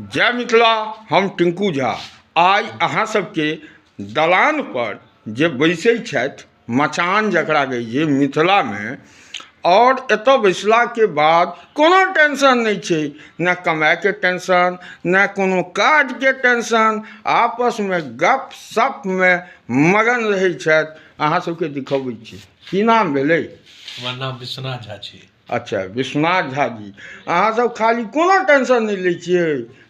जय मिथिला। हम टिंकू झा। आइ अहाँ सबके दलान पर जे बैसै छथि, मचान जकरा कहै छै मिथिलामे, और एतऽ बैसलाके बाद कोनो टेंशन नहि छै, ने कमाइके टेंशन, ने कोनो काजके टेंशन, आपसमे गप सपमे मगन रहै छथि। अहाँ सबके दिखबै छी। की नाम भेलै? हमर नाम विश्वनाथ झा छी। अच्छा विश्वनाथ झा जी, अहाँ सब खाली कोनो टेंशन नहि लै छियै,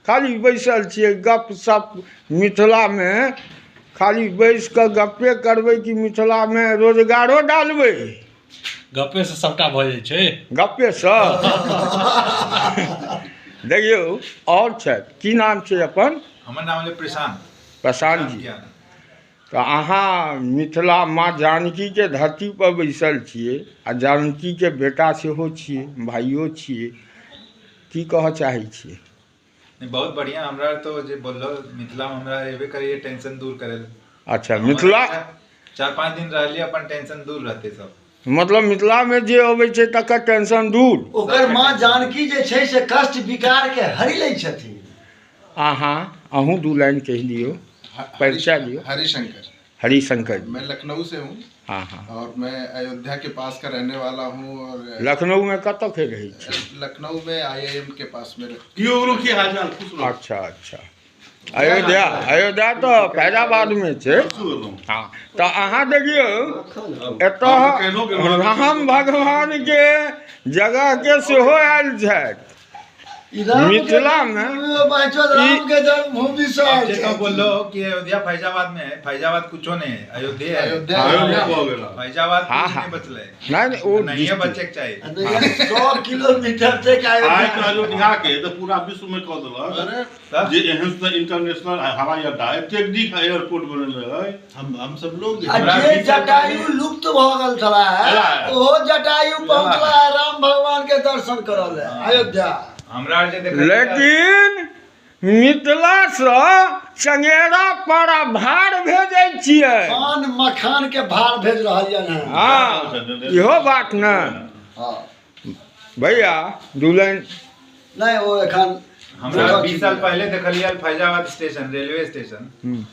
खाली बैसल छियै गप सप। मिथिलामे खाली बैस कऽ गप्पे करबै कि मिथिलामे रोजगारो डालबै? गप्पे से सबटा भऽ जाइ छै। गप्पे से। देखियौ और छथि, की नाम छै अपन? हमर नाम भेलै प्रशांत। प्रशांत जी, तऽ अहाँ मिथिला माँ जानकीके धरती पर बैसल छियै आ जानकीके बेटा सेहो छियै, भाइयो छियै, की कहऽ चाहै छियै? नहीं, बहुत बढ़िया। हमरा तो जे बोललो मिथिला में हमरा एबे करैए टेंशन दूर करे ला। अच्छा मिथिला 4-5 दिन रहलिए अपन टेंशन दूर रहते सब। मतलब मिथिला में जे अबै छै तकर टेंशन दूर। ओकर माँ जानकी जे छै से कष्ट विकार के हरि लै छथिन। अहाँ अहूँ दू लाइन कहि दियौ, परिचय दियौ। हरिशंकर। हरिशंकर जी। मैं लखनऊ से हूँ। हाँ हाँ। और मैं अयोध्या के पास का रहने वाला हूँ। और लखनऊ में कतऽ के रहै छी? लखनऊ में IIM के पास में। की हाल चाल? खुश रहू। अच्छा अच्छा, अयोध्या, अयोध्या तऽ फैजाबाद में छै। हाँ, तऽ अहाँ देखियौ एतऽ राम भगवान के जगह के सेहो आयल छथि मिथिला में। राम के जन्मभूमि से आयल जे तो छथि। बोलो कि अयोध्या फैजाबाद में है, फैजाबाद कुछो नहीं है, अयोध्या है। अयोध्या अयोध्या भऽ गेल। फैजाबाद हाँ, कुछ हाँ। नहीं बचले, नहीं नहीं, ओ नहीं बचे के चाहिए। 100 किलोमीटर से आइ अयोध्या। तऽ अयोध्या के तऽ पूरा विश्व में कऽ देलक तब जे एहन से इंटरनेशनल हवाई अड्डा एतेक नीक एयरपोर्ट बनल रहै। हम सब लोग आ जे जटायु लुप्त भऽ गेल छला है, ओहो जटायु पहुँचला है राम भगवान के दर्शन करल है अयोध्या। हमरा आर जे देखलिए। लेकिन मिथिला से चंगेरा पर भार भेजै छियै, पान मखान के भार भेज रहल यन है। हाँ, इहो बात ने। हाँ। भैया दू लाइन। नहीं वो एखन हमरा 20 साल पहले देखलिए फैजाबाद स्टेशन, रेलवे स्टेशन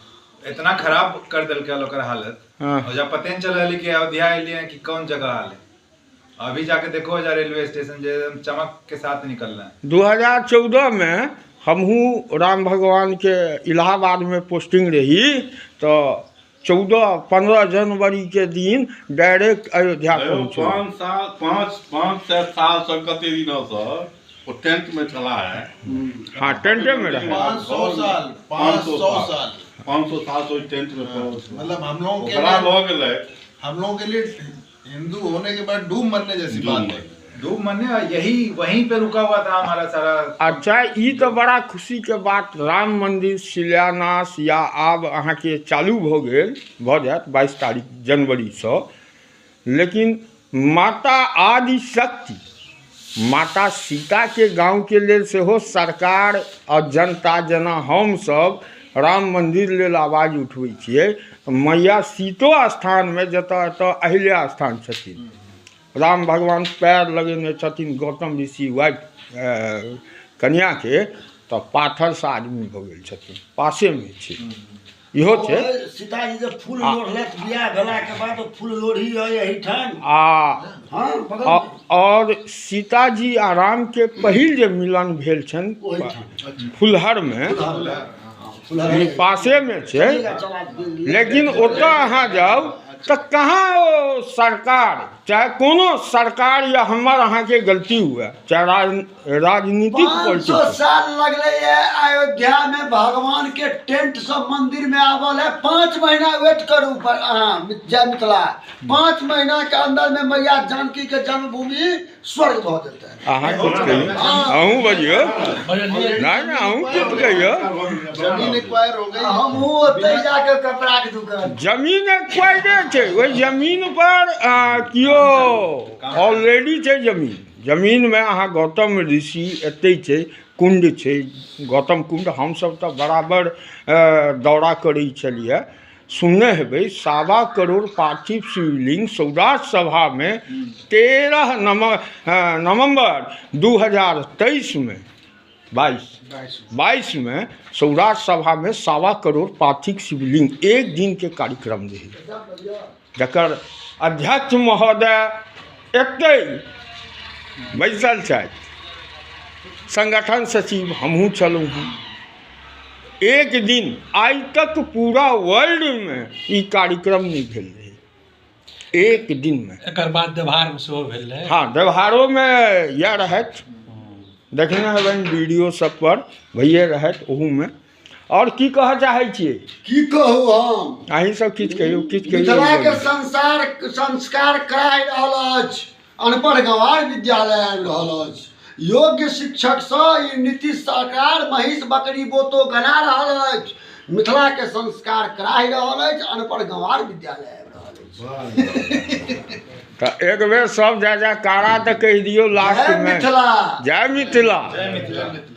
इतना खराब कर देलकै ओकर हालत। हाँ। और जब पते नहीं चल रहा कि अयोध्या एलिए कि कौन जगह हाल है। अभी जाके देखो जा रेलवे स्टेशन जे एकदम चमक के साथ निकल रहा है। 2014 में हमहूँ राम भगवान के इलाहाबाद में पोस्टिंग रही, तो 14-15 जनवरी के दिन डायरेक्ट अयोध्या पहुँचे। 5 साल, 5-5 साल से कते दिन सर वो टेंट में चला है। हाँ, टेंटे में रहे। 500 साल, 500 साल, 500 साल से टेंट में पड़ल। मतलब हम लोगों के ओकरा लिए, लऽ गेलै। हम लोगों के लिए हिंदू होने के बाद डूब मरने जैसी बात है। डूब मरने, यही वहीं पे रुका हुआ था हमारा सारा। अच्छा, ई तो बड़ा खुशी के बात, राम मंदिर शिलान्यास या आब अहाँ के चालू भऽ गेल, भऽ जायत 22 तारीख जनवरी से। लेकिन माता आदि शक्ति माता सीता के गाँव के लेल सेहो सरकार और जनता, जेना हम सब राम मंदिर लेल आवाज उठबै छियै, मैया सीतो स्थान में जतऽ एतऽ अहिल्या स्थान छथिन, राम भगवान पैर लगेने छथिन गौतम ऋषि वाइफ कन्या के, तऽ पाथर से आदमी भऽ गेल छथिन, पासे में छै इहो छै। सीताजी जे फूल लोढ़लथि बियाह भेला के बाद, फूल लोढ़ी है एहिठाम। आ हाँ, बगल में। और सीताजी आ राम के पहिल जे मिलन भेल छनि ओहिठाम। फुलहर में, पासे में छै। लेकिन ओतऽ अहाँ जाउ तऽ कहाँ ओ सरकार, चाहे कोनो सरकार या हमर अहाँके गलती हुए, चाहे राजनीतिक 500 पॉलिटिक्स। साल लगले है अयोध्या में भगवान के टेंट सब मंदिर में आवल है। 5 महीना वेट करू पर अहाँ जय मिथिला, 5 महीना के अंदर में मैया जानकी के जन्मभूमि स्वर्ग भऽ जेतै। अहाँ कुछ कहियौ, अहूँ बजियौ। नहीं नहीं, अहूँ कुछ कहियौ। जमीन एक्वायर हो गई। हमहूँ ओतै जाके कपड़ा के दुकान। जमीन एक्वायरे छै, ओहि जमीन पर केओ ऑलरेडी छै जमीन। जमीन में अहाँ गौतम ऋषि एतै छै, कुंड छै, गौतम कुंड। हमसब तऽ बराबर दौरा करै छलियै, सुनने हेबै 1.25 करोड़ पार्थिव शिवलिंग सौराष्ट्र सभा में 13 नवम्बर 2023 में 22 22 मे सौराठ सभामे 1.25 करोड़ पार्थिव शिवलिंग एक दिनके कार्यक्रम रहै, जकर अध्यक्ष महोदय एतहि बैसल छथि, संगठन सचिव हमहूँ छलहुँ हँ। एक दिन आइ तक पूरा वर्ल्डमे ई कार्यक्रम नहि भेल रहै एक दिनमे। एकर बाद देवहारमे सेहो भेल रहै। हँ, व्यवहारोमे इएह रहथि, देखने हेबनि वीडियो सब पर भइए रहथि ओहूमे। आओर की कहऽ चाहै छियै? की कहू हम? अहीं सब किछु कहियौ, किछु मिथिला के कहियौ। संसार संस्कार कराय रहल अछि, अनपढ़ गंवार विद्यालय आबि रहल अछि। योग्य शिक्षकसँ ई नीतीश सरकार महीष बकरी बोतो गना रहल अछि। मिथिला के संस्कार कराहि रहल अछि, अनपढ़ गंवार विद्यालय आबि रहल अछि। तऽ एक बेर सब जय जयकारा तऽ कहि दियौ जय लास्टमे। मिथिला। जय मिथिला। जय मिथिला।